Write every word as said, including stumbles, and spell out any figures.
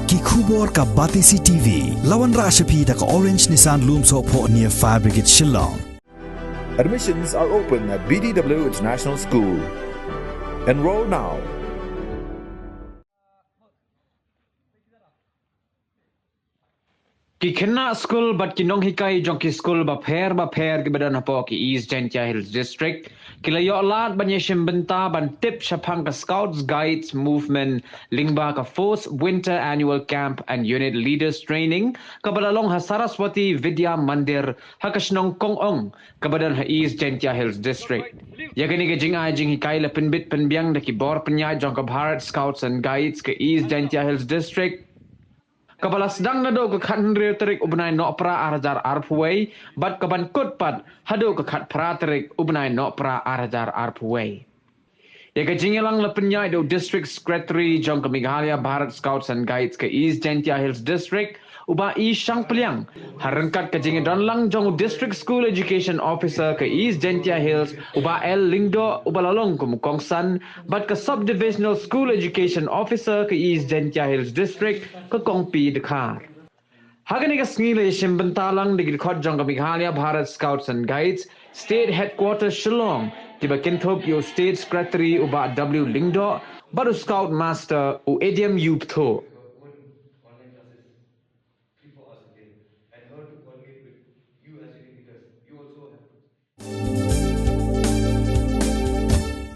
Ki khubor ka Batesi T V. La wanrah sha phi da ka Orange Nissan Lumsohphoh near Fire Brigade Shillong. Admissions are open at B D W International School. Enroll now. Ki khynnah skul bad ki nonghikai jong ki skul bapher bapher kiba don hapoh ki East Jaintia Hills District ki la ïoh lad ban ïashim bynta ban tip shaphang ka Scouts Guides Movement lyngba ka fourth Winter Annual Camp and Unit Leaders Training kaba la long ha Saraswati Vidya Mandir ha ka shnong Kong Ong kaba don ha East Jaintia Hills District. Ïa kane ka jingai jinghikai la pynbit pynbiang da ki bor pynïaid jong ka Bharat Scouts and Guides ka East Jaintia Hills District. Kaba la sdang naduh ka khathynriew tarik u bnai Nohprah ar hajar arphew wei bad kaban kut pat haduh ka khatphra tarik u bnai Nohprah ar hajar arphew wei. Ïa ka jingïalang la pynïaid da u District Secretary jong ka Meghalaya Bharat Scouts and Guides ka East Jaintia Hills District u Bah E Shangpliang ha ryngkat ka jingïadonlang jong u District School Education Officer ka East Jaintia Hills u Bah L Lyngdoh uba la long kum u kongsan bad ka Sub Divisional School Education Officer ka East Jaintia Hills District ka Kong P Dkhar. Ha kane ka sngi la ïashim bynta lang da ki dkhot jong ka Meghalaya Bharat Scouts and Guides State Headquarters Shillong kiba kynthup ïa u State Secretary u Bah W Lyngdoh bad u Scout Master u Adiam U Pthuh.